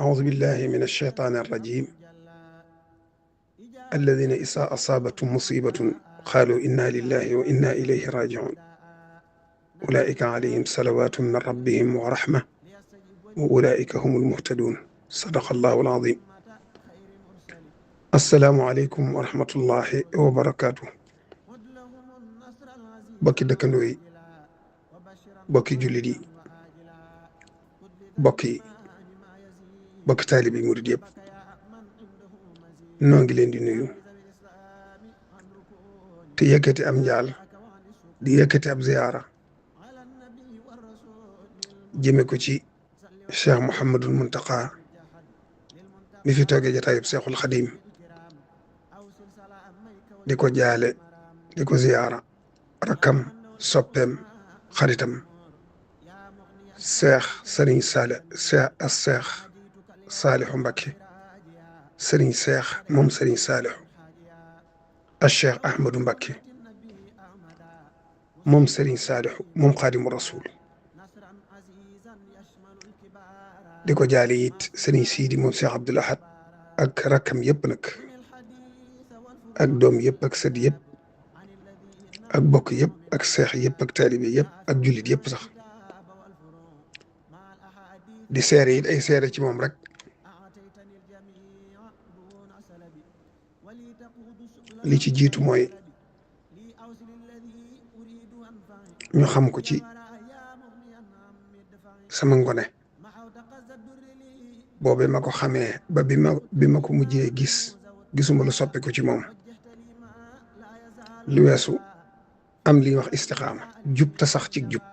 أعوذ بالله من الشيطان الرجيم الذين إذا أصابتهم مصيبة قالوا إنا لله وإنا إليه راجعون أولئك عليهم صلوات من ربهم ورحمة وأولئك هم المهتدون صدق الله العظيم. السلام عليكم ورحمة الله وبركاته. bokki dëkkandoo yi, bokki jullit yi, bokki taalibe yi murid yëpp noo ngi leen di nuyu te yëkkati am njaal di yëkkati ab ziyaara jëme ko ci Cheikh Mouhamadul Muntaqa mi fi toogee jataayub Cheikhul Xadim di ko jaale di ko ziyaara rakkam soppeem xaritam Cheikh Saalixu Mbakke Serigne Cheikh moom Serigne Saalixu ak Cheikh Ahmadou Mbakke moom Serigne Saalixu moom Xaadimu Rasuul di ko jaale it Serigne Sidi moom Cheikh Abdoul Ahad ak rakkam yëpp nag ak doom yëpp ak sët yëpp ak bokk yëpp ak seex yëpp ak taalibe yëpp ak jullit yëpp sax di seere it ay seere ci moom rek li ci jiitu mooy ñu xam ko ci sama ngone boobe ma ko xamee ba bi ma ko mujjee gisuma lu soppi ko ci moom lu weesu am li wax istiqaama jub te sax ci jub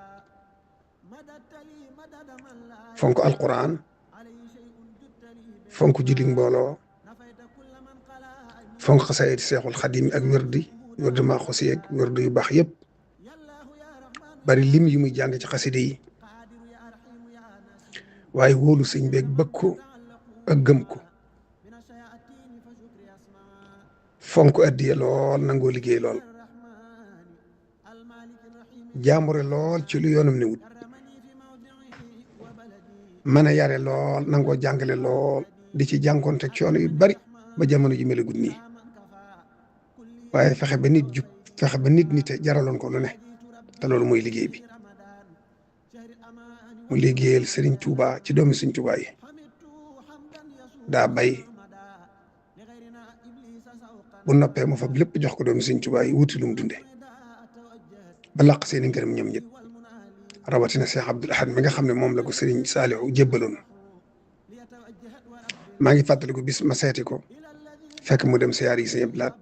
fonk alquran fonk julli mbooloo fonk xasaayid Seexul Xadim ak wérdi maa xosi ak wérdi yu baax yëpp bari lim yu muy jàng ci xaside yi waaye wóolu sëñ beeg bëgg ko ak gëm ko fonk addiya lool nangoo liggéey lool jaamure lool ci lu yoonam ne wut mën a yare lool nangoo jàngale lool di ci jànkoonte coono yu bari ba jamono ji melagut nii waaye fexe ba nit jub fexe ba nite jaraloon ko lu ne te loolu mooy liggéey bi mu liggéeyal Serigne Touba ci doomi Serigne Touba yi daa bay bu noppee mu fab lépp jox ko doomi Serigne Touba yi wuti lu mu dunde ba laq seeni ngërëm ñoom ñëpp rawatina Cheikh Abdoul Ahad mi nga xam ne moom la ko Serigne Saliou jébbaloon maa ngi fàttaliku bis ma seeti ko fekk mu dem siyaar yi Sëñ Abdou Lahad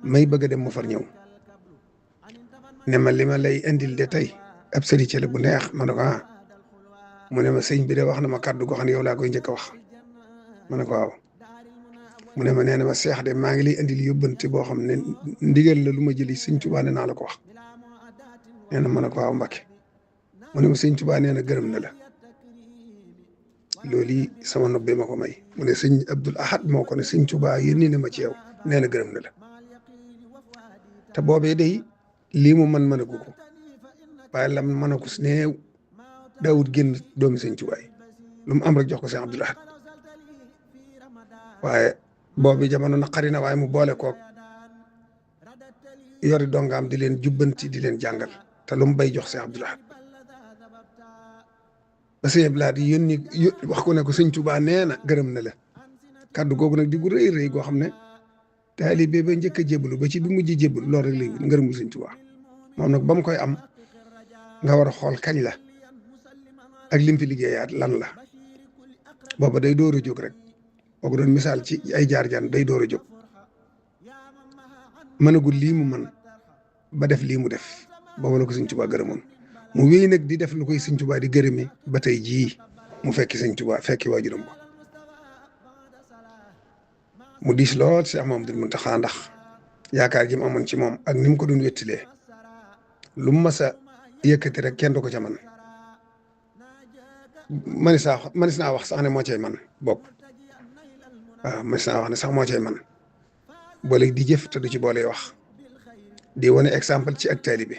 may bëgg a dem mu far ñëw ne ma li ma lay indil de tey ab sëriñ la bu neex ma ne ko mu ne ma sëñ bi de wax na ma kàddu goo xam ne yow laa koy njëkk a wax ma ne ko waaw mu ne ma nee na ma Seex de maa ngi lay indil yóbbante boo xam ne ndigal la lu ma jëli Sëñ Tuubaa ne naa la ko wax nee na ma ne ko waaw Mbàkke mu ne ma Sëñ Tuubaa nee na gërëm na la loolu yi sama nobbee ma ko may mu ne Sëñ Abdoul Ahad moo ko ne Sëñ Tuubaa yónni na ma ci yow nee na gërëm na la te boobee day lii mu mën a gu ko waaye lam mën a ko si néew daawut génn doomi Sëñ Tuubaa yi lu mu am rek jox ko Sëñ Abdoul Ahad waaye boobu jamono naqari na waaye mu boole koog yori dongaam di leen jubbanti di leen jàngal te lu mu bay jox Sëñ Abdoul Ahad ba Sëñ Abdoul Ahad yónni wax ko ne ko Sëñ Tuubaa nee na gërëm na la kàddu googu nag di gu rëy rëy goo xam ne taalibe ba njëkk a jébbalu ba ci bi mujj jébbalu loolu rek lay ngërëmul Sëñ Tuubaa moom nag ba mu koy am nga war a xool kañ la ak lim fi liggéeyaat lan la booba day door a jóg rek boo ko doon misaal ci ay jaar-jaan day door a jóg mënagul lii mu mën ba def lii mu def booba la ko Sëñ Tuubaa gërëmoon mu wéy nag di def lu koy Sëñ Tuubaa di gërëme ba tey jii mu fekki Sëñ Tuubaa fekki waajuram ba mu diis lool Cheikh Mamadou Mountakha ndax yaakaar ji mu amoon ci moom ak ni mu ko doon wettilee lu mu mas a yëkkati rek kenn du ko ca man manis naa wax sax ne moo cay man bokk waaw manis naa wax ne sax moo cay man boole di jëf te du ci boole wax di wane exemple ci ak taalibe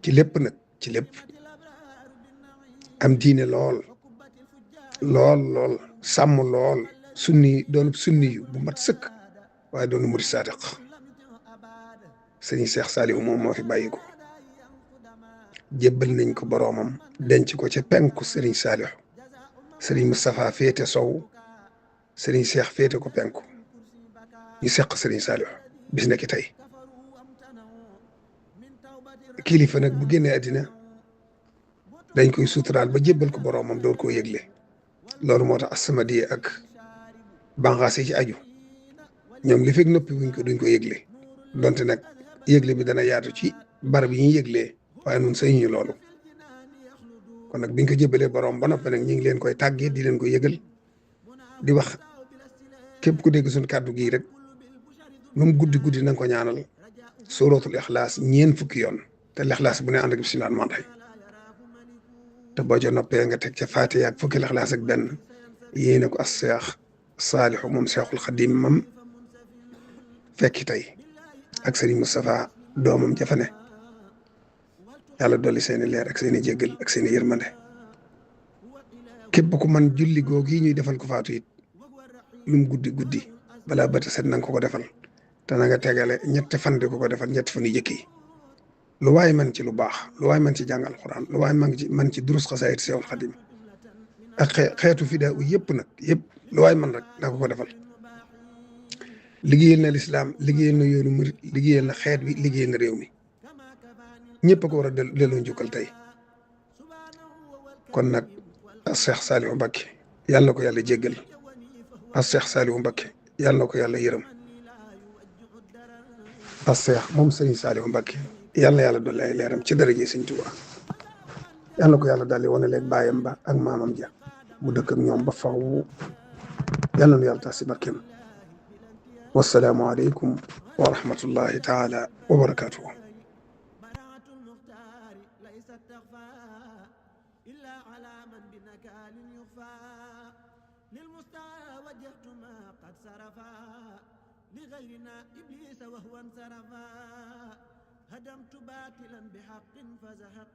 ci lépp nag ci lépp am diine lool lool lool sàmm lool sunni doon sunni yu bu mat sëkk waaye doonu murid saadiq sëriñ Cheikh Saliou moom moo fi bàyyi ko jébbal nañ ko boroomam denc ko ca penku sëriñ Saliou sëriñ Moustapha féete sow sëriñ Cheikh féete ko penku ñu seq sëriñ Saliou bis na ki tey kilifa nag bu génnee àddina dañ koy suturaal ba jébbal ko boroomam door koo yëgle loolu moo tax As-Samadiyya ak bànqaas yi ci aju ñoom li fekk noppi wuñ ko duñ ko yëgle donte nag yëgle bi dana yaatu ci barab yi ñuy yëglee waaye nun sañuñu loolu kon nag biñ ko jébbalee boroom ba noppi nag ñu ngi leen koy tàggee di leen ko yëgal di wax képp ku dégg suñ kàddu gii rek lu mu guddi guddi na nga ko ñaanal suratul ixlaas fukki yoon te lixlaas bu ne ànd ak bismillaahi rahmaani rahiim te boo ca noppee nga teg ca Faatiha ak fukki lixlaas ak benn yéene ko as Seex Saalihu moom Seexul Xadiim mam fekki tey ak Sëriñ Moustapha doomam jafane yàlla dolli seeni leer ak seeni jéggal ak seeni yërmande képp ku man julli googu yi ñuy defal ko faatu it lu mu guddi guddi balaa bët set na nga ko defal te na nga tegale ñetti fan di ko defal ñetti fan yu jëkk yi lu waay man ci lu baax lu waay man ci jàngal Alxuraan lu waay man ci durus xasaayid Seexul Xadiim ak xeetu fidaa u yëpp nag yëpp lu waay man rek na ko defal liggéeyal na lislaam liggéeyal na yoonu murit liggéeyal na xeet wi liggéeyal na réew mi ñëpp a ko war a delloo njukkal tey kon nag as Seex Saalihu Mbakke yàlla na ko yàlla jéggal as Seex Saalihu Mbakke yàlla na ko yàlla yërëm as Seex moom Sëriñ Saalihu Mbakke yàlla na yàlla dolli ay leeram ci daraje Sëriñ Tuubaa yàlla na ko yàlla daldi wane leen baayam ba ak maamam ja mu dëkk ak ñoom ba faw yàlla na yàlla tax si barkeem wassalaamu aleykum wa rahmatullahi taala wa barakaatuhu لغيرنا إبليس وهو انصرفا هدمت باطلا بحق فزهق